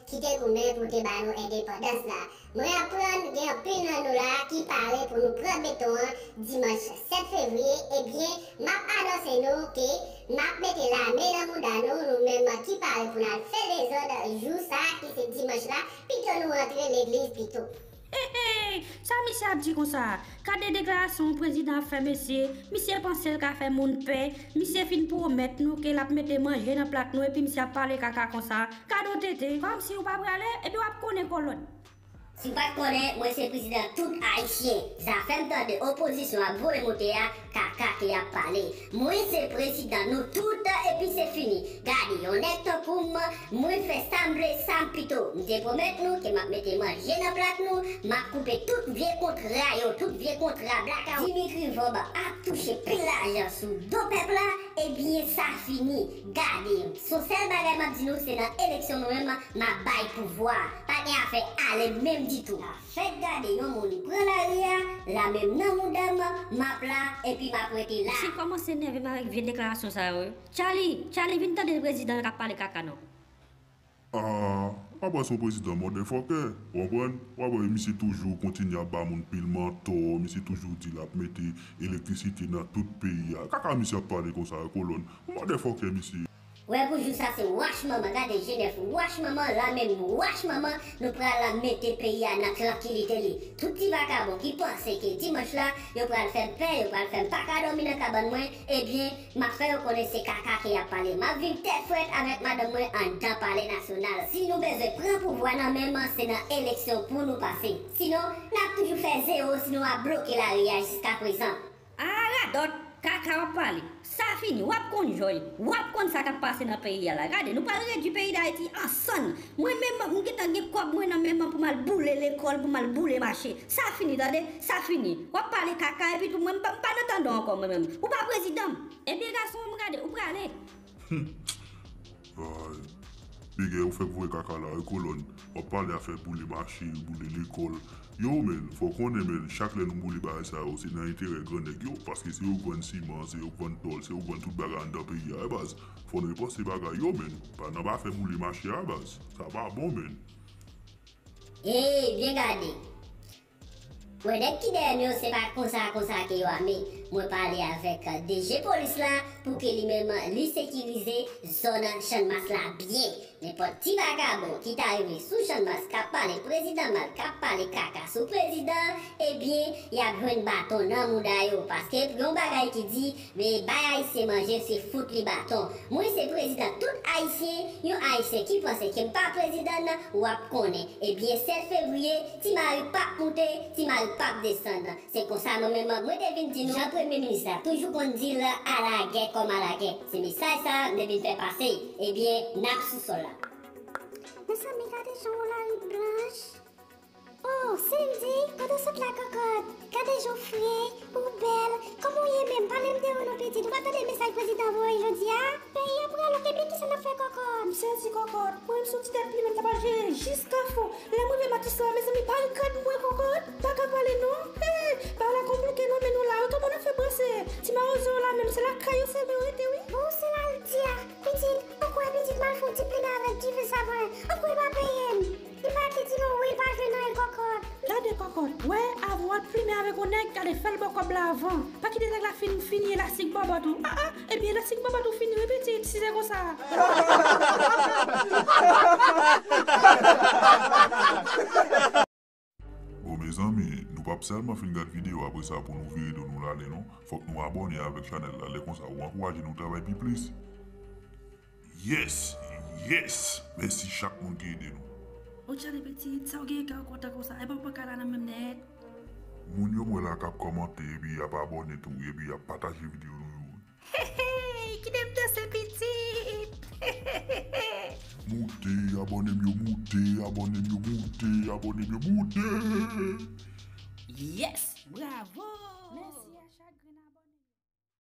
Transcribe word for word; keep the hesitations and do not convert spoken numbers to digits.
ki te goumen pou te ba nou endepandans la. Mwen aprann gen anpil nan nou la ki pare pou nou pran beton an dimanch sèt fevriye. Ebyen, m ap anonse nou ke m ap mete lame nan mouda nou, nou menm ki pare pou n al fè dezòd jou sa ki se dimanch la, pito nou rantre legliz pito. Hey, hey, sa misye ap di konsa? Gade deklarasyon prezidan ap fè mesye. Misye panse l ka fè moun pè. Misye fin pwomèt nou ke l ap mete manje nan plat nou epi misye ap pale kaka konsa. Gade yon tete. Kòmsi ou pa prale epi w ap konnen kolòn. Si w pa t konnen, mwen se prezidan tout Ayisyen. Zafè m tande opozisyon ap voye monte a, kaka ke y ap pale. Mwen se prezidan nou tout epi se fini. Gade, yon nèg tankou m, mwen fè sa m vle, sa m pito. M te pwomèt nou ke m ap mete manje nan plat nou, m ap koupe tout vye kontra yo, tout vye kontra blakawout. Dimitri Vorbe ap touche pil lajan sou do pèp la, ebyen sa fini. Gade, se yon sèl bagay m ap di nou, se nan eleksyon nou menm m ap bay pouvwa. Pa gen afè ale menm ditou. Fèk gade yon moun pran lari a, lame m nan mouda m, m ap la, epi m ap rete la. Misye kòmanse nève m avèk vye deklarasyon sa yo wi. Charlie, Charlie, vin tande prezidan an k ap pale kaka non. Ah, apa se yon prezidan motherfucker, ou konprann? W ap wè misye toujou kontinye ap ba moun pil mantò, misye toujou di l ap mete elektrisite nan tout peyi a. Kaka misye ap pale konsa, kolòn. Motherfucker misye ye. Wè pou jou sa se wach manman, gade Jenèf wach manman, la menm wach manman, nou pral mete peyi a nan trankilite li. Tout ti vakabon ki panse ke dimanch la, yo pral fè m pè, yo pral fè m pa ka dòmi nan kabann mwen, ebyen, m ap fè yo konnen se kaka ke y ap pale. M ap viv tèt frèt avèk madanm mwen anndan Palè Nasyonal. Si nou bezwen pran pouvwa nan men m, se nan eleksyon pou nou pase. Sinon, n ap toujou fè zewo, sinon ap bloke lari a jiskaprezan. Ah radòt, kaka w ap pale. Sa fini, w ap konn jòy, w ap konn sa k ap pase nan peyi a la. Gade, nou pral redui peyi Dayiti an sann. Mwen menm, m gentan gen kòb mwen nan men m pou m al boule lekòl, pou m al boule mache. Sa fini, tande, sa fini. W ap pale kaka epi tou mwen m pa, m pa nan tande w ankò mwen menm. Ou pa prezidan m. Ebyen gason m gade, ou prale. Ay, bigè ou fèk voye kaka la wi kolòn. W ap pale afè boule mache, boule lekòl. Yo menn, fò w konnen menn, chak lè nou boule bagay sa yo, se nan enterè gran nèg yo, paske se yo k vann siman, se yo k vann tòl, se yo k vann tout bagay anndan peyi a wi baz. Fò nou repanse bagay yo menn, pa nan afè boule mache a baz. Sa pa bon menn. Ey, byen gade. Wè nèg ki dèyè m yo se pa konsa konsa ke yo ame. Mwen pale avèk DG polis la pou ke li menm li sekirize zòn Channmas la byen. Nenpòt ti vakabon ki ta rive sou Channmas k ap pale prezidan mal, k ap pale kaka sou prezidan, ebyen y ap jwenn baton nan mouda yo. Paske yon bagay ki di, men bay Ayisyen manje se fout li baton. Mwen se prezidan tout Ayisyen, yon Ayisyen ki panse ke m pa prezidan n, w ap konnen. Ebyen sèt fevriye, ti mari p ap moute, ti mari p ap desann. Se konsa mwen menm mwen te vin di nou jan premye minis la toujou konn di l, alagè kòm alagè. Se mesaj sa a m te vin fè pase. Ebyen n ap sou sòl la. Mezanmi gade jan yon lari blanch. Oh Cindy, pandan w sot la kòkòt, gade jan w fre, ou bèl. Kòman w ye menm? Pale m de ou non pitit. Ou pa tande mesaj prezidan voye jodi a? Peyi a prale, ebyen kisa n ap fè kòkòt? M sezi kòkòt, mwen menm se yon ti tèt plimen m t ap al jere jis Kafou. Lè m rive Matis la, mezanmi pa rinkad mwen kòkòt, m pa ka pale non. Hey, bagay la konplike non, men nou la wi, kòman n ap fè panse? Ti mawozo yo la menm, se lakay yo sèlman yo rete wi. Bon, se la l di a, pitit, ou kwè pitit m al fè yon ti plimen avèk dife savan, ou kwè l pa peye m? Li pa ki di nou wi, l pa jwenn anyen kòkòt. Gade kòkòt, wè avan w al plimen avèk yon nèg, gade fè l ba w kòb la avan. Pa kite nèg la fin fini elastik bòbòt ou. Ah ah, ebyen elastik bòbòt ou fini wi pitit, si se konsa. Bon mezanmi, nou p ap sèlman fin gad videyo apre sa pou nou vire do nou l ale non. Fòk nou abòne avèk chanèl la, lè konsa ou ankouraje nou travay pi plis. Yes! Yes! Mèsi chak moun ki ede nou. O Charlie pitit, sa w genyen kè w kontan konsa? Epa w pa ka la nan menm nèt. Moun yo m wè la k ap kòmante epi y ap abòne tou epi y ap pataje videyo nou yo. Hey, kite m danse pitit. Moute, abòne m yo, moute, abòne m yo, moute, abòne m yo, moute. Yes,